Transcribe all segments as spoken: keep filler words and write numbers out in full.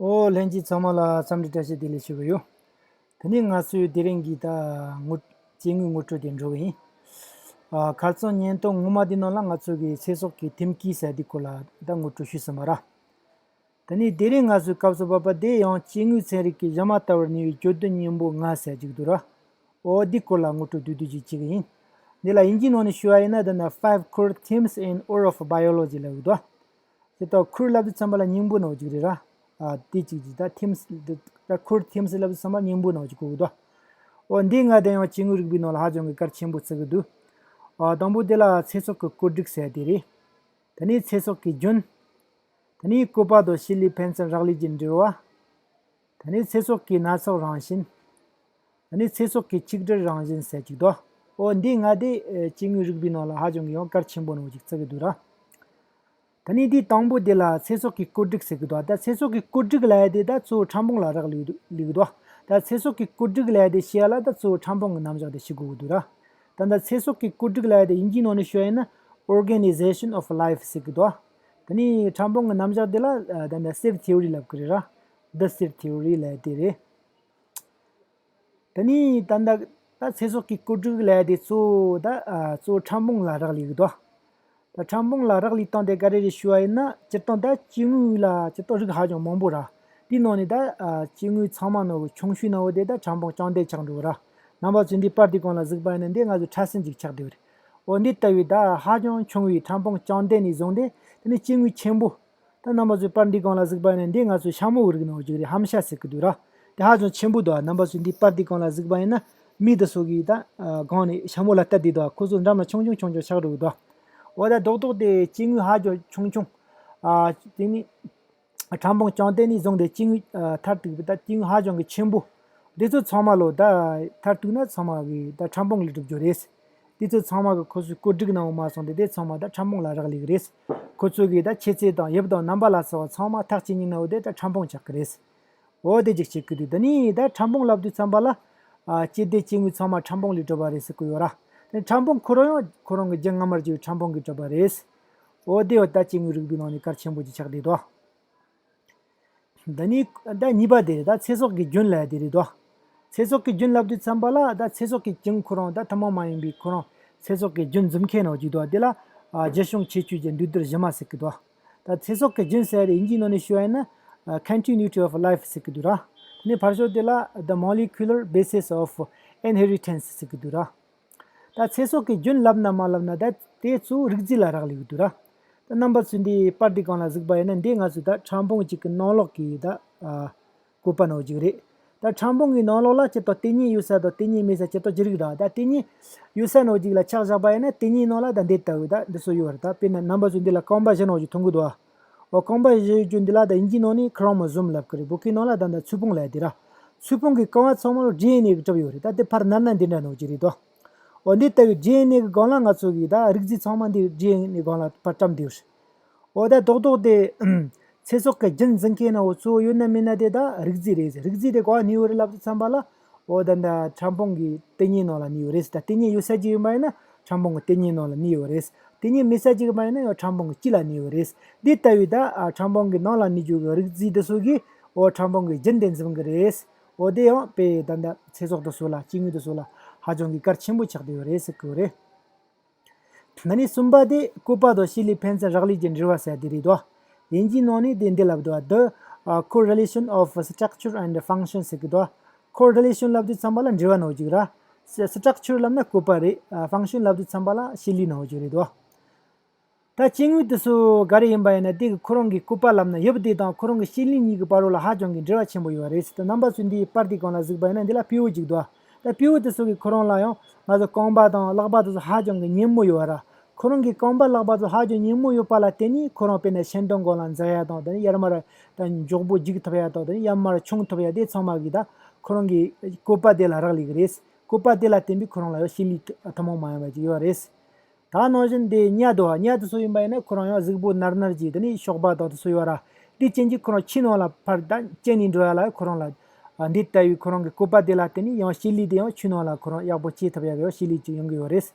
ཨོ། ལྷན་རྒྱས་ཚང་མ་ལ་འཚམས་འདྲི་བཀྲ་ཤིས་བདེ་ལེགས་ཞུ་གི་ཡོད། དེ་ནས་ང་ཚོས་དེ་རིང་གི་ད་ངོ་སྐྱེ་དངོས་ངོ་སྤྲོད་དེ་འགྲོ་གི་ཡིན། ཨ། ཁ་རྩང་བརྙན་ཐུང་སྔོན་མ་དེ་ནང་ལ་ང་ཚོ་གི་ཚེ་སྲོག་གི་ཐེམ་སྐས་ཟེར་དེ་སྐོར་ལ་ད་ངོ་སྤྲོད་ཞུས་ཟིན་པ་ར། དེ་ནས་དེ་རིང་ང་ཚོའི་སྐབས་སུ་བབས་པ་དེ་ཡང་སྐྱེ་དངོས་ཚན་རིག་གི་གཞི་མ་ལྟ་བུར་གནས་པའི་གྱོད་དོན་སྙིང་པོ་ལྔ་ཟེར་གཅིག་འདུག་ར། ཨོ། འདི་སྐོར་ལ་ངོ་སྤྲོད་བསྡུས་བསྡུས་ཅིག་བྱེད་ཀྱི་ཡིན། འདི་ལ་དབྱིན་ཇིའི་ནང་ནས་ཞུ་བ་ཡིན་ན་ད་ནི་Five Core Themes in Aura of Biology ལབ་ཀྱི་འདུག་དེ་ལྟར་ཁོར་ལབ་དུས་ཙམ་པ་ལ་སྙིང་པོ་ནང་གཅིག་རེད་ར། ཨ། དེ་གཅིག་གཅིག་ད་ཐིམ་སི་ད་ཁོར་ཐིམ་སི་ལབ་དུས་ཙམ་པ་སྙིང་པོ་ནང་གཅིག་གོ་གི་འདུག་ཨོ། འདི་ལྔ་དེ་ཡང་སྐྱེ་དངོས་རིག་པའི་ནང་ལ་ཧ་ཅང་གི་གལ་ཆེན་པོ་བརྩི་གི་འདུག་ཨ། དང་པོ་དེ་ལ་ཚེ་སྲོག་གི་བཀོད་སྒྲིག་ཟེར་དེ་རེད། དེ་ནས་ཚེ་སྲོག་གི་རྒྱུན། དེ་ནས་བཀོད་པ་དང་བྱེད་ལས་ཕན་ཚུན་རག་ལས་ཀྱི་འབྲེལ་བ། དེ་ནས་ཚེ་སྲོག་གི་སྣ་ཚོགས་རང་བཞིན། དེ་ནས་ཚེ་སྲོག་གི་ཆིག་སྒྲིལ་རང་བཞིན་ཟེར་གཅིག་འདུག་ཨོ། འདི་ལྔ་དེ་ཨ་སྐྱེ་དངོས་རིག་པའི་ནང་ལ་ཧ་ཅང་གི་ཡང་གལ་ཆེན་པོ་ནང་གཅིག་བརྩི་གི་འདུག་ར། ད་ནི་འདིའི་དང་པོ་དེ་ལ་ཚེ་སྲོག་གི་བཀོད་སྒྲིག་ཟེར་གི་འདུག་ད་ཚེ་སྲོག་གི་བཀོད་སྒྲིག་ལབ་ཡ་དེ་ད་གཙོ་བོ་ཕྲ་ཕུང་ལ་རག་ལས་འདུག་ལས་གི་འདུག་ད་ཚེ་སྲོག་གི་བཀོད་སྒྲིག་ལབ་ཡ་དེ་བཤད་ཡ་ལ་ད་གཙོ་བོ་ཕྲ་ཕུང་གི་རྣམ་གཞག་དེ་བཤད་དགོས་གི་འདུག་ར། ད་ད་ཚེ་སྲོག་གི་བཀོད་སྒྲིག་ལབ་ཡ་དེ་དབྱིན་ཇིའི་ནང་ནས་ཞུ་བ་ཡིན་ན་Organization of Life ཟེར་གི་འདུག་ད་ནི་ཕྲ་ཕུང་གི་རྣམ་གཞག་དེ་ལ་ད་ད་Sieve Theory ལབ་གི་རེད་ར། The Sieve Theory ལབ་ཡ་དེ་རེད། དེ་ནས་ད་ལྟ་ད་ཚེ་སྲོག་གི་བཀོད་སྒྲིག་ལབ་ཡ་དེ་གཙོ་བོ་ད་ཨ་གཙོ་བོ་ཕྲ་ཕུང་ལ་རག་ལས་ཡོད་དོ། ད་ཕྲ་ཕུང་ལ་རག་ལས་སྟངས་དེ་ག་རེ་རེད་ཞུ་བ་ཡིན་ན། སྤྱིར་བཏང་ད་སྐྱེ་དངོས་ལ་སྤྱིར་བཏང་རིགས་ཧ་ཅང་མང་པོ་ར། དེའི་ནང་ནས་ད་ཨ་སྐྱེ་དངོས་ཚང་མ་ནང་གི་ཆུང་ཤོས་ནང་བོ་དེ་ད་ཕྲ་ཕུང་རྐྱང་ལྡན་ཆགས་འགྲོ་གི་ར། རྣམ་པ་ཚོས་འདི་པར་འདི་སྒང་ལ་གཟིགས་པ་ཡིན་ན་འདི་ང་ཚོའི་ཕྲ་སྲིན་ཅིག་ཆགས་བསྡད་ཡོད་རེད། འོ། འདི་ལྟ་བུའི་ད་ཧ་ཅང་ཆུང་བའི་ཕྲ་ཕུང་རྐྱང་ལྡན་ནས་བཟུང་སྟེ་དེ་ནས་སྐྱེ་དངོས་ཆེན་པོ། ད་རྣམ་པ་ཚོས་པར་འདི་སྒང་ལ་གཟིགས་པ་ཡིན་ན་འདི་ང་ཚོའི་ཤ་མོའི་རིགས་ནང་གཅིག་རེད། ཧམ་ཤ་ཟེར་གི་འདུག་ར། དེ་ཧ་ཅང་ཆེན་པོ་འདུག་རྣམ་པ་ཚོས་འདི་པར་འདི་སྒང་ལ་གཟིགས་པ་ཡིན་ན་མི་འདི་ཚོ་གིས་ད་ཨ་སྒང་ནས་ཤ་མོ་ལ་ལྟ་བསྡད་འདུག་ཁོ་ཚོ་འགྲམ་ལ་ཆུང་ཆུང་ཆུང་ཆུང་ཆགས་འགྲོ་གི་འདུག་འོ། ད་རྡོག་རྡོག་དེ་སྐྱེ་དངོས་ཧ་ཅང་ཆུང་ཆུང་། ཨ་དེ་ནི་ཕྲ་ཕུང་རྐྱང་ལྡན་ནས་བཟུང་སྟེ་སྐྱེ་དངོས་ཨ་མཐར་ཐུག་པའི་ད་སྐྱེ་དངོས་ཧ་ཅང་གི་ཆེན་པོ། འདི་ཚོ་ཚང་མ་ལོ་ད་མཐར་ཐུག་ན་ཚང་མ་གི་ད་ཕྲ་ཕུང་ལས་གྲུབ་རྒྱུ་རེད། འདི་ཚོ་ཚང་མ་གི་ཁོ་ཚོའི་བཀོད་སྒྲིག་ནང་མ་སོང་སྟེ་དེ་ཚང་མ་ད་ཕྲ་ཕུང་ལ་རག་ལས་གི་རེད། ཁོ་ཚོ་གི་ད་ཆེ་ཚད་དང་དབྱིབས་དང་རྣམ་པ་ལ་སོགས་པ་ཚང་མ་ཐག་གཅིག་ཉིད་ནང་བོ་དེ་ད་ཕྲ་ཕུང་ཆགས་གི་རེད། འོ། དེ་ཅིག་བྱེད་གི་འདུག་ད་ནི་ད་ཕྲ་ཕུང་ལབ་དུས་ཙམ་པ་ལ་ཨ་སྐྱེ་ལྡན་སྐྱེ་དངོས་ཚང་མ་ཕྲ་ཕུང་ལས་གྲུབ་པ་རེད་ཟེར་གི་ཡོད་ར། དེ་ཕྲ་ཕུང་ཁོ་རང་ཡང་ཁོ་རང་གི་རྒྱུན་སྔ་མར་བརྒྱུད་པའི་ཕྲ་ཕུང་གིས་གྲུབ་པ་རེད། འོ། དེ་ཡང་ད་སྐྱེ་དངོས་རིག་པའི་ནང་ནས་གལ་ཆེན་པོ་ཅིག་ཆགས་བསྡད་འདུག་ད་ནི་ད་གཉིས་པ་དེ་རེད། ད་ཚེ་སྲོག་གི་རྒྱུན་ལབ་དེ་རེད་དོ། ཚེ་སྲོག་གི་རྒྱུན་ལབ་དུས་ཙམ་པ་ལ་ད་ཚེ་སྲོག་གི་རྒྱུན་ཁོ་རང་ད་ཐུན་མོང་མ་ཡིན་པའི་ཁོ་རང་ཚེ་སྲོག་གི་རྒྱུན་འཛིན་མཁན་ནང་བརྒྱུད་དོ། དེ་ལ་ཨ་རྒྱུ་བྱུང་ཁྱད་ཆོས་ཀྱི་འདུས་རྡུལ་གཞི་མ་ཟེར་གི་འདུག་ད་ཚེ་སྲོག་གི་རྒྱུན་ཟེར་དབྱིན་ཇིའི་ནང་ནས་ཞུ་བ་ཡིན་ན་ཨ་continuity of life ཟེར་གི་འདུག་ར། དེ་ནས་ཕར་ཕྱོགས་དེ་ལ་the molecular basis of inheritance ཟེར་གི་འདུག་ར། ད་ཚེ་སྲོག་གི་རྒྱུན་ལབ་ན་མ་ལབ་ན་ད་དེ་གཙོ་བོ་རིགས་རྫས་ལ་རག་ལས་ཀྱི་འདུག་ར། ད་རྣམ་པ་ཚོས་འདི་པར་འདི་སྒང་ལ་གཟིགས་པ་ཡིན་ན་འདི་ང་ཚོས་ད་ཕྲ་ཕུང་གཅིག་གི་ནང་ལོགས་ཀྱི་ད་ཨ་བཀོད་པ་ནང་གཅིག་རེད། ད་ཕྲ་ཕུང་གི་ནང་ལོགས་ལ་སྤྱིར་བཏང་ལྟེ་གཉིས་ཡོད་ས་དང་ལྟེ་གཉིས་མེད་ས་སྤྱིར་བཏང་ཅི་རིགས་ར། ད་ལྟེ་གཉིས་ཡོད་ས་ནང་གཅིག་ལ་ཆ་བཞག་པ་ཡིན་ན་ལྟེ་གཉིས་ནང་ལ་ད་འདི་ལྟ་བུ་ད་འདི་ཚོ་ཡོད་རེད། ད་དཔེར་ན་རྣམ་པ་ཚོས་འདི་ལ་རྐང་པ་བཞི་ནང་གཅིག་མཐོང་གི་འདུག་ཨ། འོ། རྐང་པ་བཞི་ཡོད་རྒྱུ་འདི་ལ་ད་དབྱིན་ཇིའི་ནང་ནས་ཁྲོ་མོ་ཟོམ་ལབ་ཀྱི་རེད། བོད་སྐད་ནང་ལ་ད་ད་ཚོས་ཕུང་ལབ་དེ་ར། ཚོས་ཕུང་གི་རྐང་བ་ཚང་མ་ལ་ཌི་ཨེན་ཨེ་གིས་གྲུབ་ཡོད་རེད། ད་དེ་ཕར་ནར་ན་འདི་འདྲ་ནང་གཅིག་རེད་དོ། འོ། འདི་ལྟ་བུའི་ཌི་ཨེན་ཨེ་གི་སྒང་ལ་ང་ཚོ་གི་ད་རིགས་རྫས་ཚང་མ་འདི་ཌི་ཨེན་ཨེ་སྒང་ལ་ཕར་བཀྲམ་བསྡད་ཡོད་རེད། འོ། ད་རྡོག་རྡོག་དེ་ཚེ་སྲོག་གི་རྒྱུན་འཛིན་མཁན་ནང་བོ་གཙོ་བོ་ཡོད་ན་མེད་ན་དེ་ད་རིགས་རྫས་རེད། རིགས་རྫས་དེ་ག་པར་གནས་ཡོད་རེད་ལབ་དུས་ཙམ་པ་ལ། འོ། ད་ད་ཕྲ་ཕུང་གི་ལྟེ་གཉིས་ནང་ལ་གནས་ཡོད་རེད། ད་ལྟེ་གཉིས་ཡོད་ས་ཅིག་ཡིན་པ་ཡིན་ན་ཕྲ་ཕུང་གི་ལྟེ་གཉིས་ནང་ལ་གནས་ཡོད་རེད། ལྟེ་གཉིས་མེད་ས་ཅིག་ཡིན་པ་ཡིན་ན་ཡང་ཕྲ་ཕུང་གི་དཀྱིལ་ལ་གནས་ཡོད་རེད། འདི་ལྟ་བུའི་ད་ཨ་ཕྲ་ཕུང་གི་ནང་ལ་གནས་རྒྱུ་གི་རིགས་རྫས་དེ་ཚོ་གིས། འོ། ཕྲ་ཕུང་གི་རྒྱུན་དེ་འཛིན་གི་རེད། འོ། དེ་ཡང་དཔེ་ད་ད་ཚེ་སྲོག་དེ་ཚོ་ལ་སྐྱེ་དངོས་དེ་ཚོ་ལ་ཧ་ཅང་གི་གལ་ཆེན་པོ་ཆགས་བསྡད་ཡོད་རེད་ཟེར་གི་ཡོད་རེད། ད་ནི་གསུམ་པ་དེ་བཀོད་པ་དང་བྱེད་ལས་ཕན་ཚུན་རག་ལས་ཀྱི་འབྲེལ་བ་ཟེར་དེ་རེད་དོ། དབྱིན་ཇིའི་ནང་ནས་དེ་འདི་ལབ་འདུག The uh, correlation of structure and function ཟེར་གི་འདུག Correlation ལབ་དུས་ཙམ་པ་ལ་འབྲེལ་བ་ནང་གཅིག་ར། Structure ལབ་ན་བཀོད་པ་རེད། Function ལབ་དུས་ཙམ་པ་ལ་བྱེད་ལས་ནང་གཅིག་རེད་དོ། ད་སྐྱེ་དངོས་དེ་ཚོ་ག་རེ་ཡིན་པ་ཡིན་ན་དེ་གི་ཁོ་རང་གི་བཀོད་པ་ལབ་ན་དབྱིབས་དེ་དང་ཁོ་རང་གི་བྱེད་ལས་གཉིས་ཀྱི་བར་ལ་ཧ་ཅང་གི་འབྲེལ་བ་ཆེན་པོ་ཡོད་རེད། ད་རྣམ་པ་ཚོས་འདིའི་པར་དེ་སྒང་ལ་གཟིགས་པ་ཡིན་ན་འདི་ལ་སྤྲེའུ་གཅིག་འདུག་ད་སྤྲེའུ་དེ་ཚོ་གི་ཁོ་རང་ལ་ཡང་ང་ཚོ་རྐང་པ་དང་ལག་པ་དེ་ཚོ་ཧ་ཅང་གི་མཉེན་མོ་ཡོད་ར། ཁོ་རང་གི་རྐང་པ་ལག་པ་ཚོ་ཧ་ཅང་མཉེན་མོ་ཡོད་པ་ལ་བརྟེན་ནས་ཁོ་རང་དཔེར་ན་ཤིང་སྡོང་སྒང་ལ་འཛེག་ཡ་དང་དེ་ནས་ཡར་མར་ད་མགྱོགས་པོ་རྒྱུག་ཐུབ་ཡ་དང་དེ་ནས་ཡར་མར་མཆོང་ཐུབ་ཡ་དེ་ཚང་མ་གི་ད་ཁོ་རང་གི་བཀོད་པ་དེ་ལ་རག་ལས་གི་རེད། བཀོད་པ་དེ་ལ་བརྟེན་པའི་ཁོ་རང་ལ་ཡང་བྱེད་ལས་ཐུན་མོང་མ་ཡིན་པ་ཅིག་ཡོད་རེད། ད་ནང་བཞིན་དེ་ཉ་འདུག་བ། ཉ་དེ་ཚོ་ཡིན་པ་ཡིན་ན་ཁོ་རང་ཡང་གཟུགས་པོ་ནར་ནར་གྱིས་དེ་ནས་གཤོག་པ་དང་དེ་ཚོ་ཡོད་ར། དེ་རྐྱེན་གྱིས་ཁོ་རང་ཆུའི་ནང་ལ་ཕར་ད་རྐྱེན་ནས་འགྲོ་ཡ་ལ་ཁོ་རང་ལ་ཨ་འདི་ལྟ་བུའི་ཁོ་རང་གི་བཀོད་པ་དེ་ལ་བརྟེན་ནས་ཡང་བྱེད་ལས་དེ་ཡང་ཆུའི་ནང་ལ་ཁོ་རང་ཡག་པོ་སྐྱེ་ཐུབ་ཡ་གི་ཡང་བྱེད་ལས་ཅིག་ཡོང་གི་ཡོད་རེད།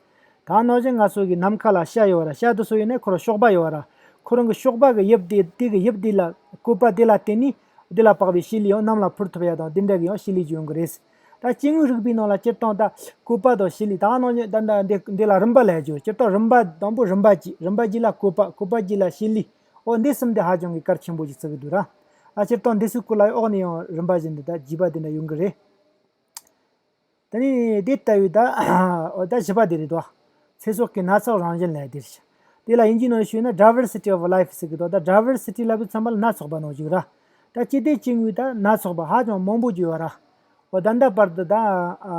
ད་ནང་བཞིན་ང་ཚོ་གི་ནམ་མཁའ་ལ་བྱ་ཡོད་ར། བྱ་དེ་ཚོ་ཡིན་ན་ཁོ་རང་གཤོག་པ་ཡོད་ར། ཁོ་རང་གི་གཤོག་པ་གི་དབྱིབས་དེ་དེ་གི་དབྱིབས་དེ་ལ་བཀོད་པ་དེ་ལ་བརྟེན་ནས་ འདི་ལ་དཔག་པའི་བྱི་ལ་ཡང་གནམ་ལ་འཕུར་ཐུབ་ཡ་དང་འདི་འདྲ་གི་ཡང་བྱི་ལ་ཅིག་ཡོང་གི་རེད། ད་སྐྱེ་དངོས་རིག་པའི་ནང་ལ་སྤྱིར་བཏང་ད་བཀོད་པ་དང་བྱི་ལ་ད་ག་ནང་བཞིན་ད་ད་འདི་འདི་ལ་རིམ་པ་ལབ་རྒྱུ། སྤྱིར་བཏང་རིམ་པ་དང་པོ་རིམ་པ་གཅིག་རིམ་པ་གཅིག་ལ་བཀོད་པ། བཀོད་པ་གཅིག་ལ་བྱི་ལ། འོ་འདི་གསུམ་དེ་ཧ་ཅང་གི་གལ་ཆེན་པོ་ཞིག་བརྩི་གི་འདུག་ར། ཨ་སྤྱིར་བཏང་འདི་ཚོའི་སྐོར་ལ་འོག་ནས་ཡང་རིམ་པ་བཞིན་དུ་ད་བརྗོད་པ་དེ་འདྲ་ཡོང་གི་རེད། དེ་ནས་འདི་ལྟ་བུའི་ད་འོ་ད་བཞི་པ་དེ་རེད་དོ། ཚེ་སྲོག་གི་སྣ་ཚོགས་རང་བཞིན་ལབ་དེ་རེད། དེ་ལ་དབྱིན་ཇིའི་ནང་ཞུས་ན་diversity of life ཟེར་གི་འདུག་ད་diversity ལབ་དུས་ཙམ་པ་ལ་སྣ་ཚོགས་པ་ནང་བཞིན་ར། ད་སྐྱེ་ལྡན་སྐྱེ་དངོས་ད་སྣ་ཚོགས་པ་ཧ་ཅང་མང་པོ་ཅིག་ཡོད་ར། འོ་ད་ལྟ་བར་དུ་ད་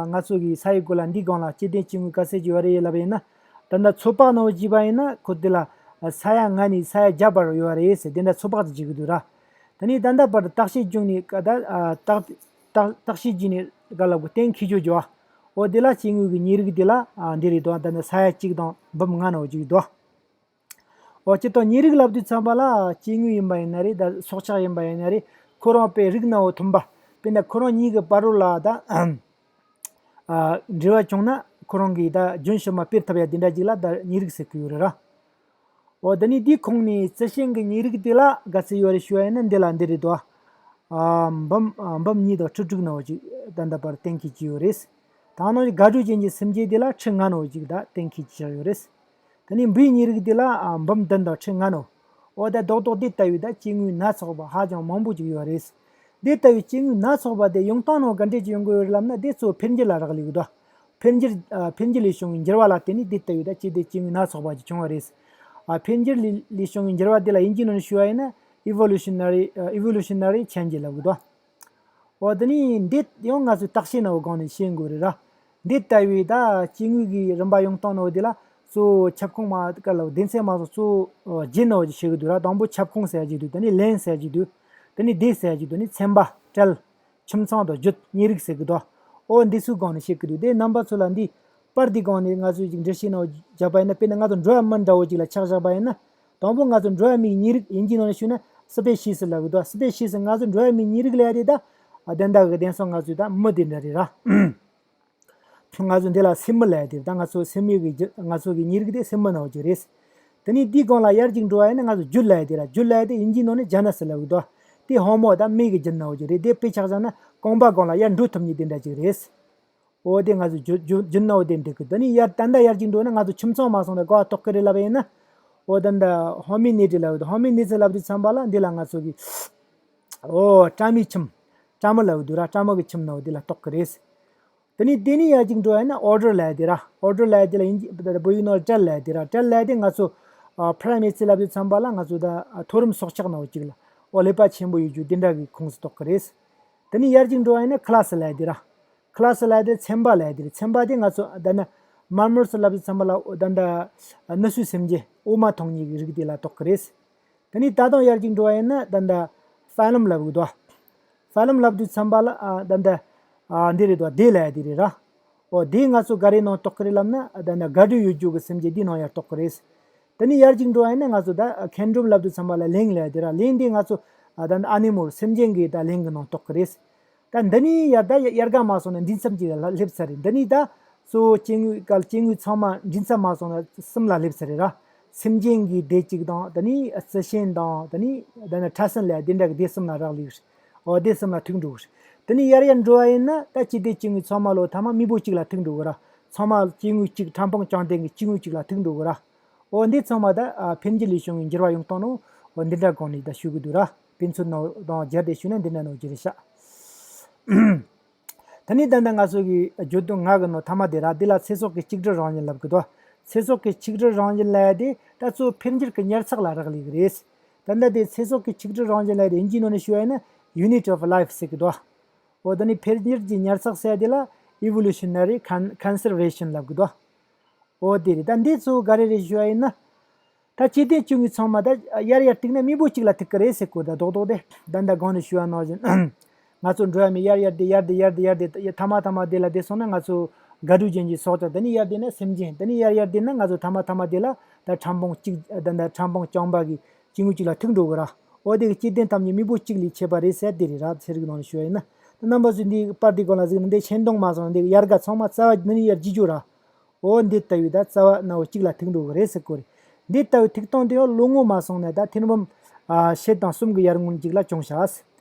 ང་ཚོ་གི་ས་ཡི་གོ་ལ་འདིའི་སྒང་ལ་སྐྱེ་ལྡན་སྐྱེ་དངོས་ག་ཚད་ཅིག་ཡོད་རེད་ལབ་པ་ཡིན་ན། ད་ལྟ་ཚོད་དཔག་ནང་བརྒྱུད་པ་ཡིན་ན་ཁོ་དེ་ལ་ས་ཡ་ལྔ་ནས་ས་ཡ་བརྒྱ་བར་ཡོད་རེད་ཟེར་དེ་འདྲ་ཚོད་དཔག་ཏུ་བྱེད་ཀྱི་འདུག་ར། དེ་ནས་ད་ལྟ་བར་དུ་བརྟག་དཔྱད་བྱུང་ནས་ཀ་ད་བརྟག་བརྟག་བརྟག་དཔྱད་བྱས་ནས་ག་ལ་གོ་གཏན་འཁེལ་རྒྱུ་བརྗོད། འོ་དེ་ལ་སྐྱེ་དངོས་ཀྱི་ཉེ་རིགས་དེ་ལ་འདི་རེད་དོ། ད་ནི་ས་ཡ་གཅིག་དང་འབུམ་ལྔ་ནང་བརྒྱུད་དོ། འོ་སྤྱིར་བཏང་ཉེ་རིགས་ལབ་དུས་ཙམ་པ་ལ་སྐྱེ་དངོས་ཡིན་པ་ཡིན་ན་རེད། ད་སྲོག་ཆགས་ཡིན་པ་ཡིན་ན་རེད། ཁོ་རང་དཔེ་རིགས་སྣ་བོ་མཐུན་པ། དཔེར་ན་ཁོ་རང་གཉིས་ཀྱི་བར་རོ་ལ་ད་ཨ་འབྲེལ་བ་བྱུང་ན་ཁོ་རང་གིས་ད་རྒྱུན་ཞིག་མ་སྤེལ་ཐུབ་ཡ་དེ་འདྲ་ཅིག་ལ་ད་ཉེ་རིགས་ཟེར་གི་ཡོད་རེད་ར། འོ་དེ་ནས་དེའི་ཁོངས་ནས་རྩི་ཤིང་གི་ཉེ་རིགས་དེ་ལ་ག་ཚད་ཡོད་རེད་ཞུ་བ་ཡིན་ན་འདི་ལ་འདི་རེད་དོ། ཨ་འབུམ་ཨ་འབུམ་གཉིས་དང་ཁྲི་དྲུག་ནང་བཞིན་ད་ལྟ་བར་གཏན་འཁེལ་གྱི་ཡོད་རེད། ད་ནང་བཞིན་དགའ་སྤྲོ་ཅན་གྱི་སེམས་ཅན་དེ་ལ་ཁྲི་ལྔ་ནང་བཞིན་ད་གཏན་འཁེལ་གྱི་ཡོད་རེད། དེ་ནས་འབུའི་ཉེ་རིགས་དེ་ལ་ཨ་འབུམ་བདུན་དང་ཁྲི་ལྔ་ནང་། འོ་ད་རྡོག་རྡོག་དེ་ལྟ་བུའི་ད་སྐྱེ་དངོས་སྣ་ཚོགས་པ་ཧ་ཅང་མང་པོ་ཅིག་ཡོད་རེད། དེ་ལྟ་བུའི་སྐྱེ་དངོས་སྣ་ཚོགས་པ་དེ་ཡོང་སྟངས་ནང་ག་འདྲས་ཅིག་ཡོང་གི་ཡོད་རེད་ལབ་ན་དེ་གཙོ་བོ་འཕེལ་འགྱུར་ལ་རག་ལས་ཀྱི་འདུག་འཕེལ་འགྱུར་ཨ་འཕེལ་འགྱུར་ལས་བྱུང་བའི་འགྱུར་བ་ལ་བརྟེན་ནས་དེ་ལྟ་བུའི་ད་སྐྱེ་ལྡན་སྐྱེ་དངོས་སྣ་ཚོགས་པ་ཅིག་བྱུང་བ་རེད། ཨ་འཕེལ་འགྱུར་ལས་ལས་བྱུང་བའི་འགྱུར་བ་དེ་ལ་དབྱིན་ཇིའི་ནང་ནས་ཞུ་བ་ཡིན་ན་evolutionary ཨ་evolutionary change ལབ་ཀྱི་འདུག་འོ་དེ་ནི་འདི་ཡང་ང་ཚོས་བརྟག་དཔྱད་ནང་སྒང་ནས་ཤེས་དགོས་རེད་ར། འདི་ལྟ་བུའི་ད་སྐྱེ་དངོས་ཀྱི་རིམ་པ་ཡོང་སྟངས་ནང་དེ་ལ་གཙོ་བོ་ཁྱབ་ཁོངས་མ་ག་ལ་སྡེ་ཚན་མ་སོགས་གཙོ་བོ་བརྒྱད་ནང་བཞིན་ཤེས་ཀྱི་འདུག་ར། དང་པོ་ཁྱབ་ཁོངས་ཟེར་གྱི་འདུག་དེ་ནི་ལན་ཟེར་གྱི་འདུག་དེ་ནི་སྡེ་ཟེར་གྱི་འདུག་ནི་ཚན་པ་བྲལ། ཁྱིམ་ཚང་དང་རྒྱུད་ཉེ་རིགས་ཟེར་གྱི་འདུག་འོ་འདི་ཚོའི་སྒང་ནས་ཤེས་ཀྱི་འདུག་དེ་རྣམ་པ་ཚོ་ལ་འདི་པར་འདི་སྒང་ནས་ང་ཚོས་ཅིག་འགྲེལ་བཤད་ནང་བརྒྱབ་པ་ཡིན་ན། དཔེར་ན་ང་ཚོ་འགྲོ་བ་མི་འདྲ་བོ་ཅིག་ལ་ཆ་བཞག་པ་ཡིན་ན། དང་པོ་ང་ཚོ་འགྲོ་བ་མིའི་ཉེ་རིགས་དབྱིན་ཇིའི་ནང་ནས་ཞུས་ན་species ལབ་ཀྱི་འདུག species ང་ཚོ་འགྲོ་བ་མིའི་ཉེ་རིགས་ལབ་ཡ་དེ་ད་ཨ་དེ་འདྲ་གི་དེང་སང་ང་ཚོས་ད་མི་དེ་འདྲ་རེད་ར། ང་ཚོ་འདི་ལ་སེམས་མི་ལབ་ཡ་དེ་ད་ང་ཚོ་སེམས་མི་གི་རྒྱུ་ང་ཚོ་གི་ཉེ་རིགས་དེ་སེམས་མི་ནང་གི་རེད། དེ་ནས་དེའི་སྒང་ལ་ཡར་ཅིག་འགྲོ་བ་ཡིན་ན་ང་ཚོ་རྒྱུད་ལབ་ཡ་དེ་ར། རྒྱུད་ལབ་ཡ་དེ་དབྱིན་ཇིའི་ནང་ནས་genus ལབ་ཀྱི་འདུག་དེ་ཧོ་མོ་ད་མི་གི་རྒྱུད་ནང་གི་རེད། དེ་དཔེ་ཆ་བཞག་ན་རྐང་པ་སྒང་ལ་ཡར་འགྲོ་ཐུབ་མཁན་དེ་འདྲ་ཅིག་རེད། འོ་དེ་ང་ཚོ་རྒྱུ་རྒྱུ་རྒྱུ་ནོར་དེ་འགྲིག་གི། དེ་ནས་ཡར་ད་ལྟ་ཡར་ཅིག་འགྲོ་ན་ང་ཚོ་ཁྱིམ་ཚང་མ་སོང་ན་གོ་བ་རྟོགས་ཀྱི་རེད་ལབ་པ་ཡིན་ན། འོ་ད་ལྟ་ཧོ་མི་ནི་ཌི་ལབ་ཡོད། ཧོ་མི་ནི་ཌི་ལབ་དུས་ཙམ་པ་ལ་འདི་ལ་ང་ཚོ་གི་འོ་སྤྲ་མོའི་ཁྱིམ། སྤྲ་མོ་ལབ་ཡོད་ར། སྤྲ་མོ་གི་ཁྱིམ་ནོར་འདི་ལ་གཏོགས་ཀྱི་རེད། དེ་ནས་དེ་ནས་ཡར་ཅིག་འགྲོ་བ་ཡིན་ན་order ལབ་ཡ་དེ་ར། order ལབ་ཡ་དེ་ལ་དབྱིན་ཇི་བོད་ཡིག་ནང་བྲལ་ལབ་ཡ་དེ་ར། བྲལ་ལབ་ཡ་དེ་ང་ཚོ་ཨ་primates ལབ་དུས་ཙམ་པ་ལ་ང་ཚོ་ད་མཐོ་རིམ་སྲོག་ཆགས་ནོར་ཅིག་ལ་འོ་ཀླད་པ་ཆེན་པོ་ཡོད་རྒྱུ་དེ་འདྲ་གི་ཁོངས་སུ་གཏོགས་ཀྱི་རེད། དེ་ནས་ཡར་ཅིག་འགྲོ་བ་ཡིན་ན་class ལབ་ཡ་དེ་ར། class ལབ་ཡ་དེ་ཚན་པ་ལབ་ཡ་དེ་རེད། ཚན་པ་དེ་ང་ཚོ་ད་ནི་mammals ལབ་དུས་ཙམ་པ་ལ་ད་ནི་ནུ་གསོའི་སེམས་ཅན་འོ་མ་འཐུང་མཁན་གྱི་རིགས་དེ་ལ་གཏོགས་ཀྱི་རེད། དེ་ནས་ད་དུང་ཡར་ཅིག་འགྲོ་བ་ཡིན་ན་ད་ལྟ་phylum ལབ་གི་འདུག phylum ལབ་དུས་ཙམ་པ་ལ་ཨ་ད་ལྟ་ཨ་འདི་རེད་འདུག་སྡེ་ལབ་ཡ་དེ་རེད་ར། འོ་དེ་ང་ཚོ་ག་རེ་ནང་གཏོགས་ཀྱི་རེད་ལབ་ན་ད་ལྟ་དགའ་སྤྲོ་ཡོད་རྒྱུ་གི་སེམས་ཅན་འདི་ནང་ཡར་གཏོགས་ཀྱི་རེད། དེ་ནས་ཡར་ཅིག་འགྲོ་བ་ཡིན་ན་ང་ཚོ་ད་ཁེན་ཌོམ་ལབ་དུས་ཙམ་པ་ལ་གླིང་ལབ་ཡ་དེ་ར། གླིང་དེ་ང་ཚོ་ཨ་ད་ལྟ་animal སེམས་ཅན་གྱི་ད་གླིང་གི་ནང་གཏོགས་ཀྱི་རེད། ད་འདི་ནས་ཡར་ད་ཡར་ག་མ་སོང་ན་འབྲིང་ཚབ་ཅིག་ལ་སླེབས་ཚར་རེད། འདི་ནས་ད་གཙོ་བོ་སྐྱེ་དངོས་གལ་སྐྱེ་དངོས་ཚང་མ་འབྲིང་ཚབ་མ་སོང་ན་གསུམ་ལ་སླེབས་ཚར་རེད་ར། སེམས་ཅན་གྱི་སྡེ་གཅིག་དང་། དེ་ནས་རྩི་ཤིང་དང་། དེ་ནས་ད་ནི་ཕྲ་སྲིན་ལ་དེ་འདྲ་གི་སྡེ་གསུམ་ལ་རག་ལས་རེད། འོ་སྡེ་གསུམ་ལ་ཐུག་འགྲོ་གི་རེད། དེ་ནས་ཡར་ཡར་འགྲོ་བ་ཡིན་ན་ད་སྐྱེ་ལྡན་སྐྱེ་དངོས་ཚང་མ་ལོ་ཐ་མ་མི་བོ་གཅིག་ལ་ཐུག་འགྲོ་གི་ར། ཚང་མ་སྐྱེ་དངོས་གཅིག་ཕྲ་ཕུང་རྐྱང་ལྡན་གྱི་སྐྱེ་དངོས་གཅིག་ལ་ཐུག་འགྲོ་གི་ར། འོ་འདི་ཚང་མ་ད་ཨ་འཕེལ་འགྱུར་ལས་བྱུང་བའི་འགྱུར་བ་ཡོང་སྟངས་ནོ། འོ་འདི་འདྲ་གོང་ནས་ད་ཞུ་གི་འདུག་ར། དཔེ་མཚོན་ནང་དང་སྦྱར་ཏེ་ཞུས་ན་འདི་འདྲ་ནོ་ཅི་རེད་ཤག་དེ་ནས་ད་ལྟ་ང་ཚོ་གི་བརྗོད་དོན་ལྔ་གི་ནང་ཐ་མ་དེ་ར། འདི་ལ་ཚེ་སྲོག་གི་གཅིག་སྒྲིལ་རང་བཞིན་ལབ་གི་འདུག་ཚེ་སྲོག་གི་གཅིག་སྒྲིལ་རང་བཞིན་ལབ་ཡ་དེ་ད་གཙོ་བོ་འཕེལ་འགྱུར་གྱི་ཉར་ཚགས་ལ་རག་ལས་གི་རེད། ད་ལྟ་དེ་ཚེ་སྲོག་གི་གཅིག་སྒྲིལ་རང་བཞིན་ལབ་ཡ་དེ་དབྱིན་ཇིའི་ནང་ནས་ཞུ་བ་ཡིན་ན་unit of life ཟེར་གི་འདུག་འོ་དེ་ནས་འཕེལ་འགྱུར་གྱི་ཉར་ཚགས་ཟེར་ཡ་དེ་ལ་evolutionary con- conservation ལབ་གི་འདུག་འོ་དེ་རེད། ད་འདི་གཙོ་བོ་ག་རེ་རེད་ཞུ་བ་ཡིན་ན། ད་སྐྱེ་ལྡན་སྐྱེ་དངོས་ཚང་མ་ད་ཡར་ཡར་བཏུགས་ན་མི་བོ་གཅིག་ལ་ཐུག་གི་རེད་ཟེར་གོ། ད་རྡོག་རྡོག་དེ་ད་ལྟ་གོང་ནས་ཞུ་བ་ནང་བཞིན། ང་ཚོ་འགྲོ་བ་མི་ཡར་ཡར་དེ་ཡར་དེ་ཡར་དེ་ཡར་དེ་ཐ་མ་ཐ་མ་དེ་ལ་དེ་སོང་ན་ང་ཚོ་དགའ་སྤྲོ་ཅན་གྱི་སྲོག་ཆགས། དེ་ནས་ཡར་དེ་ན་སེམས་ཅན། དེ་ནས་ཡར་ཡར་དེ་ན་ང་ཚོ་ཐ་མ་ཐ་མ་དེ་ལ་ད་ཕྲ་ཕུང་གཅིག་ད་ལྟ་ཕྲ་ཕུང་རྐྱང་པ་གི་སྐྱེ་དངོས་གཅིག་ལ་ཐུག་འགྲོ་གི་ར། འོ་དེ་གི་སྐྱེ་ལྡན་ཐམས་ཅད་མི་བོ་གཅིག་ལས་མཆེད་པ་རེད་ཟེར་དེ་རེད་ར། ཚན་རིག་ནང་ནས་ཞུ་བ་ཡིན་ན། ད་རྣམ་པ་ཚོས་འདི་པར་དེ་སྒང་ལ་གཟིགས་ན་འདི་ཤིང་སྡོང་མ་སོང་ན་འདི་ཡར་ག་ཚང་མ་རྩ་བ་འདི་ནས་ཡར་རྒྱས་རྒྱུ་ར། འོ་འདི་ལྟ་བུའི་ད་རྩ་བ་སྣ་བོ་གཅིག་ལ་ཐུག་འགྲོ་གི་རེད་ཟེར་གོ་རེད། འདི་ལྟ་བུའི་ཐུག་སྟངས་དེ་ཡང་ལོ་ངོ་མ་སོང་ན་ད་ཐེར་འབུམ་ཨ་ཕྱེད་དང་གསུམ་གི་ཡར་སྔོན་གཅིག་ལ་བྱུང་ཤག་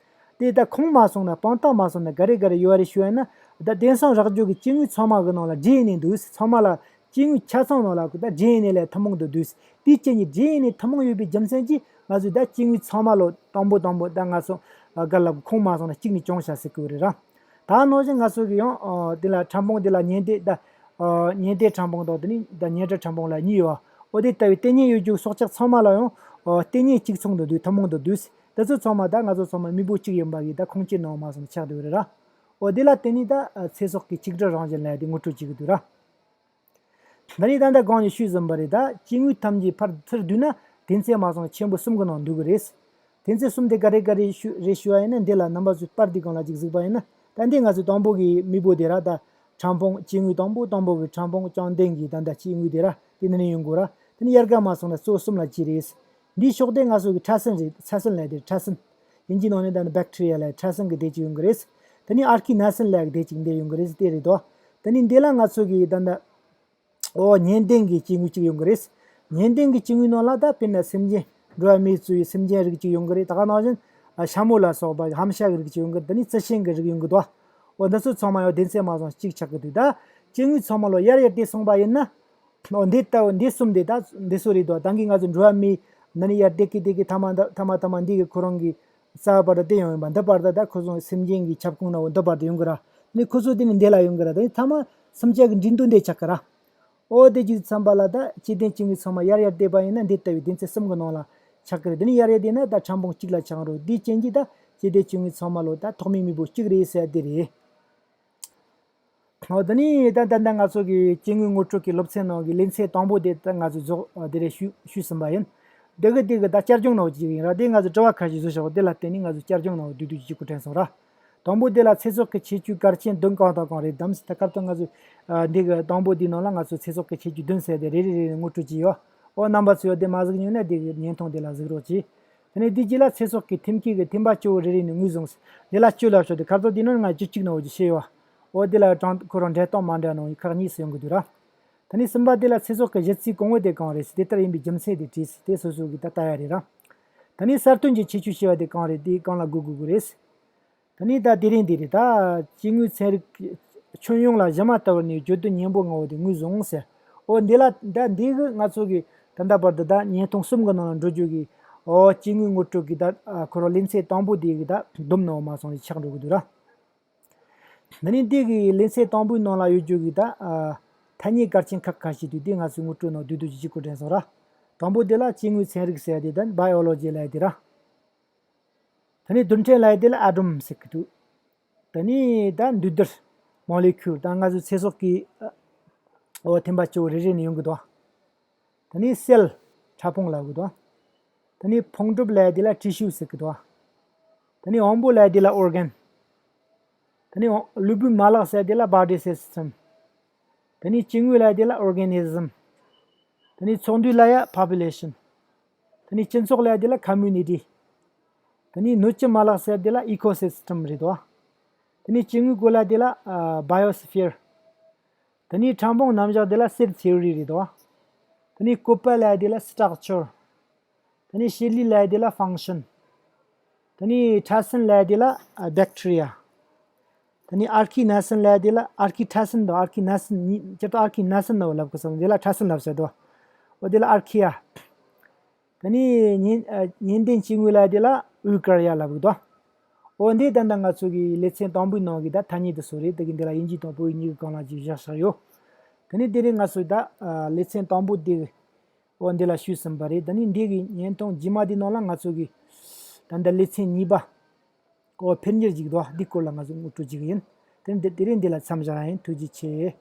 དེ་ད་ཁུངས་མ་སོང་ན་དཔང་རྟགས་མ་སོང་ན་ག་རེ་ག་རེ་ཡོད་རེད་ཞུ་ཡ་ན། ད་དེང་སང་རག་རྒྱུ་གི་སྐྱེ་དངོས་ཚང་མ་གི་ནང་ལ་ཌི་ཨེན་ཨེ་འདུག་ཚང་མ་ལ་སྐྱེ་དངོས་ཆ་ཚང་ནང་ལ་ད་ཌི་ཨེན་ཨེ་ལས་ཐུན་མོང་དུ་འདུག་དེའི་རྐྱེན་གྱིས་ཌི་ཨེན་ཨེ་ཐུན་མོང་ཡོད་པའི་རྒྱུ་མཚན་གྱིས་ང་ཚོས་ད་སྐྱེ་དངོས་ཚང་མ་ལོ་དང་པོ་དང་པོ་ད་ང་ཚོ་ཨ་ག་ལ་ཁུངས་མ་སོང་ན་གཅིག་ནས་སྐྱོང་བྱ་ཟེར་གི་ཡོད་རེད་ར། ད་ནང་བཞིན་ང་ཚོ་གི་ཡང་ཨ་དེ་ལ་ཕྲ་ཕུང་དེ་ལ་ཉེན་ཏེ་ད་ཨ་ཉེན་ཏེ་ཕྲ་ཕུང་དང་དེ་ནས་ད་ཉེན་ཁྲི་ཕྲ་ཕུང་ལ་གཉིས་ཡོད། འོ་དེ་ལྟ་བུའི་ལྟེ་གནས་ཡོད་རྒྱུ་སྲོག་ཆགས་ཚང་མ་ལ་ཡང་ཨ་ལྟེ་གནས་གཅིག་མཚུངས་དུ་འདུག་ཐུན་མོང་དུ་འདུག་དེ་ཚོ་ཚང་མ་ད་ང་ཚོ་ཚང་མ་མེས་པོ་གཅིག་ཡིན་པ་གི་ད་ཁུངས་སྐྱེལ་གནང་བ་མ་སོང་ཆགས་བསྡད་ཡོད་རེད་ར། འོ་དེ་ལ་བརྟེན་ནས་ད་ཨ་ཚེ་སྲོག་གི་གཅིག་སྒྲིལ་རང་བཞིན་ལབ་ཡ་དེ་ངོ་སྤྲོད་བྱེད་ཀྱི་འདུག་ར། ད་ནི་ད་ལྟ་གོང་ནས་ཞུས་ཟིན་པ་རེད། ད་སྐྱེ་དངོས་ཐམས་ཅད་ཕར་ཚུར་བསྡུས་ན་སྡེ་ཚན་མ་སོང་ཆེན་པོ་གསུམ་གྱི་ནང་འདུས་ཀྱི་རེད། སྡེ་ཚན་གསུམ་དེ་ག་རེ་ག་རེ་ཞུ་རེད་ཞུ་བ་ཡིན་ན། འདི་ལ་རྣམ་པ་ཚོས་པར་འདི་སྒང་ལ་ཅིག་གཟིགས་པ་ཡིན་ན། ད་འདི་ང་ཚོས་དང་པོ་གི་མེས་པོ་དེ་ར། ད་ཕྲ་ཕུང་སྐྱེ་དངོས་དང་པོ་དང་པོ་གི་ཕྲ་ཕུང་རྐྱང་ལྡན་གྱི་ད་ལྟ་སྐྱེ་དངོས་དེ་ར། དེ་འདི་ནས་ཡོང་དགོས་ར། དེ་ནི་དབྱར་ཁ་མ་སོང་ན་གཙོ་བོ་གསུམ་ལ་གྱེས་རེད། འདིའི་ཕྱོགས་དེ་ང་ཚོ་གི་ཕྲ་སྲིན་རེད། ཕྲ་སྲིན་ལབ་དེ་ཕྲ་སྲིན། དབྱིན་ཇིའི་ནང་ནས་ད་ནི་བེག་ཊི་རི་ཡ་ལབ་ཕྲ་སྲིན་གྱི་སྡེ་གཅིག་ཡོང་གི་རེད། དེ་ནི་ཨར་ཁི་ནཱ་སྲིན་ལབ་སྡེ་གཅིག་འདིར་ཡོང་གི་རེད། དེ་རེད་དོ། དེ་ནི་འདི་ལ་ང་ཚོ་གི་ད་ལྟ་ཨོ་ཉེན་ལྡན་གྱི་སྐྱེ་དངོས་གཅིག་ཡོང་གི་རེད། ཉེན་ལྡན་གྱི་སྐྱེ་དངོས་ནང་ལ་ད་དཔེར་ན་སེམས་ཅན་འགྲོ་བ་མིས་གཙོས་པའི་སེམས་ཅན་རིགས་གཅིག་ཡོང་གི་རེད། ད་ག་ནང་བཞིན་ཨ་ཤ་མོ་ལ་སོགས་པ་ཧམ་ཤ་གི་རིགས་གཅིག་ཡོང་གི་རེད། ད་ནི་རྩི་ཤིང་གི་རིགས་ཡོང་གི་འདུག་འོ་འདི་ཚོ་ཚང་མ་ཡང་སྡེ་ཚན་མ་སོང་གཅིག་ཆགས་ཀྱི་འདུག་ད་སྐྱེ་དངོས་ཚང་མ་ལོ་ཡར་ཡར་དེད་སོང་པ་ཡིན་ན། འོ་འདི་ལྟ་བུ་འདི་གསུམ་དེ་ད་འདི་ཚོ་རེད་དོ། ད་གིན་ང་ཚོ་འགྲོ་བ་མི་ནི་ནི་ཡར་དེད་ཀི་དེད་ཀི་ཐ་མ་ད་ཐ་མ་ཐ་མ་འདི་གི་ཁོ་རང་གི་རྩ་བ་བར་དུ་དེད་ཡོང་ཡིན་པ། འདི་བར་དུ་ད་ཁོ་ཚོ་སེམས་ཅན་གྱི་ཁྱབ་ཁོངས་ན་འོ་འདི་བར་དུ་ཡོང་གི་ར། ནི་ཁོ་ཚོ་དེ་ནི་འདི་ལ་ཡོང་གི་ར། ད་ཐ་མ་སུམ་ཆ་གི་འགྲིམ་དུ་འདི་ཆགས་ཀི་ར། འོ་དེ་གྱི་མཚམས་པ་ལ་ད་སྐྱེ་ལྡན་སྐྱེ་དངོས་ཚང་མ་ཡར་ཡར་དེད་པ་ཡིན་ན་འདི་ལྟ་བུའི་སྡེ་ཚན་གསུམ་གི་ནང་ལ་ཆགས་ཀི་རེད། དེ་ནི་ཡར་ཡར་དེད་ན་ད་ཕྲ་ཕུང་གཅིག་ལ་ཆགས་རོགས། འདིའི་རྐྱེན་གྱིས་ད་སྐྱེ་ལྡན་སྐྱེ་དངོས་ཚང་མ་ལོ་ད་ཐོག་མའི་མེས་པོ་གཅིག་རེད་ཟེར་དེ་རེད། འོ་ད་ནི་ད་ད་ལྟ་ང་ཚོ་གི་སྐྱེ་དངོས་ངོ་སྤྲོད་ཀྱི་སློབ་ཚན་ནང་གི་ལེ་ཚན་དང་པོ་དེ་ད་ང་ཚོ་རྫོགས་དེ་རེད་ཞུ་ཞུས་ཟིན་པ་ཡིན། འདི་གི་དེ་གི་ད་བསྐྱར་སྦྱོང་ནང་གཅིག་ཡིན་ར། དེ་ང་ཚོ་དྲི་བ་ཁ་ཤས་བཟོ་བཞག་དེ་ལ་བརྟེན་ནས་ང་ཚོ་བསྐྱར་སྦྱོང་ནང་བསྡུས་བསྡུས་ཀྱི་སྐོར་དྲན་སོང་ར། དང་པོ་དེ་ལ་ཚེ་སྲོག་གི་ཁྱད་ཆོས་གལ་ཆེན་བདུན་གང་དང་གང་རེད་དམ་ཟེར། ད་སྐབས་དུ་ང་ཚོས་ཨ་འདི་གི་དང་པོ་འདིའི་ནང་ལ་ང་ཚོས་ཚེ་སྲོག་གི་ཁྱད་ཆོས་བདུན་ཟེར་དེ་རེ་རེ་རེ་རེ་ངོ་སྤྲོད་ཀྱི་ཡོད། ཨོ་རྣམ་པ་ཚོས་ཡོད་དེ་མ་གཟིགས་མྱོང་ན་འདི་གི་བརྙན་ཐུང་འདི་ལ་གཟིགས་རོགས་གྱིས། དེ་ནས་འདི་རྗེས་ལ་ཚེ་སྲོག་གི་ཐེམ་སྐས་ཀྱི་ཐེམ་པ་སྐྱོ་བོ་རེ་རེ་ནས་ངོས་བཟུང་ཟེར། འདི་ལ་སྐྱོ་ལབ་ཤོག་དེ་ཁ་ཐོག་འདི་ནང་ང་བཅུ་གཅིག་ནང་བཞིན་ཤེས་ཡོད། ཨོ་འདི་ལ་གྲངས་ཁོ་རང་འགྲེལ་སྟངས་མ་འདྲ་ནང་ཁག་གཉིས་སུ་ཡོང་གི་འདུག་ར། དེ་ནས་གསུམ་པ་དེ་ལ་ཚེ་སྲོག་གི་གཞི་རྩའི་གོང་བུ་དེ་གང་རེད་ཟེར། དེ་ལྟར་ཡིན་པའི་རྒྱུ་མཚན་དེ་བྲིས་ཟེར། དེ་སོ་སོ་གིས་ད་ལྟ་ཡ་རེད་ར། ད་ནི་གསར་ཐོན་གྱི་ཁྱད་ཆོས་ཞེས་པ་དེ་གང་རེད། དེ་གང་ལ་གོ་དགོས་ཀྱི་རེད། ད་ནི་ད་དེ་རིང་འདི་རེད། ད་སྐྱེ་དངོས་ཚན་རིག་ཁྱོན་ཡོངས་ལ་གཞི་མ་ལྟ་བུར་ནས་བརྗོད་དོན་སྙན་པོ་ངོ་བོ་དེ་ངོས་བཟུང་ཟེར། འོ་འདི་ལ་ད་འདི་གི་ང་ཚོ་གི་ད་ལྟ་བར་དུ་ད་བརྙན་ཐུང་གསུམ་གི་ནང་ལ་འགྲོ་རྒྱུ་གི་འོ་སྐྱེ་དངོས་ངོ་སྤྲོད་ཀྱི་ད་ཁོ་རང་ལེ་ཚན་དང་པོ་དེ་གི་ད་བསྡོམས་ནང་མ་སོང་ཞིག་ཆགས་འགྲོ་གི་འདུག་ར། ད་ནི་འདི་གི་ལེ་ཚན་དང་པོའི་ནང་ལ་ཡོད་རྒྱུ་གི་ད་ཨ་ཐ་སྙད་གལ་ཆེན་ཁག་ཁ་ཤས་དུས་དེ་ང་ཚོས་ངོ་སྤྲོད་ནང་བསྡུས་བསྡུས་ཀྱི་གཅིག་གོ་དྲན་སོང་ར། དང་པོ་དེ་ལ་སྐྱེ་དངོས་ཚན་རིག་ཟེར་ཡ་དེ་ད་བྷའི་ཨོ་ལོ་ཇི་ལབ་ཡ་དེ་ར། ད་ནི་རྡུལ་ཕྲན་ལབ་ཡ་དེ་ལ་ཨ་ཏོམ་ཟེར་གི་འདུག་ད་ནི་ད་འདུས་རྡུལ་མོ་ལེ་ཁུལ་ད་ང་ཚོའི་ཚེ་སྲོག་གི་ཨོ་ཐེམ་པ་སྐྱོ་བོ་རེ་རེ་ནས་ཡོང་གི་འདུག་ད་ནི་སེལ་ཕྲ་ཕུང་ལབ་གི་འདུག་ད་ནི་ཕུང་གྲུབ་ལབ་ཡ་དེ་ལ་ཊི་ཤུ་ཟེར་གི་འདུག་ད་ནི་དབང་པོ་ལབ་ཡ་དེ་ལ་ཨོར་གན། ད་ནི་ལུས་པོའི་མ་ལག་ཟེར་དེ་ལ་body system། ད་ནི་སྐྱེ་དངོས་ལབ་དེ་ལ་organism། ད་ནི་ཚོགས་འདུས་ལབ་ཡ་population། ད་ནི་སྤྱི་ཚོགས་ལབ་དེ་ལ་community། ད་ནི་སྣོད་ཀྱི་མ་ལག་ཟེར་དེ་ལ་ecosystem རེད་དོ། ད་ནི་སྐྱེ་དངོས་སྒོ་ལབ་དེ་ལ་biosphere། ད་ནི་ཕྲ་ཕུང་རྣམ་གཞག་དེ་ལ་cell theory རེད་དོ། ད་ནི་བཀོད་པ་ལབ་དེ་ལ་structure། ད་ནི་བྱེད་ལས་ལབ་དེ་ལ་function། ད་ནི་ཕྲ་སྲིན་ལབ་དེ་ལ་bacteria། ད་ནི་ཨར་ཁི་ནཱ་སྲིན་ལབ་དེ་ལ་ཨར་ཁི་ཕྲ་སྲིན་དང་ཨར་ཁི་ནཱ་སྲིན་གཉིས་སྤྱིར་བཏང་ཨར་ཁི་ནཱ་སྲིན་ནོ་ལབ་དགོས་སམ། དེ་ལ་ཕྲ་སྲིན་ལབ་ཟེར་དོ། འོ་དེ་ལ་ཨར་ཁི་ཡ། ད་ནི་ཉེན་ཨ་ཉེན་ལྡན་སྐྱེ་དངོས་ལབ་དེ་ལ་ཨུ་ཀར་ཡ་ལབ་གི་དོ། འོ་འདི་ད་ལྟ་ང་ཚོ་གི་ལེ་ཚན་དང་པོའི་ནང་གི་ད་ཐ་སྙད་དེ་ཚོ་རེད། དེ་གི་འདི་ལ་དབྱིན་ཇི་དང་བོད་ཡིག་གཉིས་ཀྱི་སྒང་ལ་ཅིག་བཞག་བཞག་ཡོད། ད་ནི་དེ་རིང་ང་ཚོས་ད་ཨ་ལེ་ཚན་དང་པོ་དེ་གི་འོ་འདི་ལ་ཞུས་ཟིན་པ་རེད། ད་ནི་འདི་གི་བརྙན་ཐུང་རྗེས་མ་དེའི་ནང་ལ་ང་ཚོ་གི་ད་ལྟ་ལེ་ཚན་གཉིས་པ་འོ་འཕེལ་འགྱུར་ཅིག་འདུག་འདི་སྐོར་ལ་ང་ཚོ་ངོ་སྤྲོད་བྱེད་གི་ཡིན། དེ་འདི་དེ་རིང་འདི་ལ་མཚམས་བཞག་ཡིན། ཐུགས་རྗེ་ཆེ།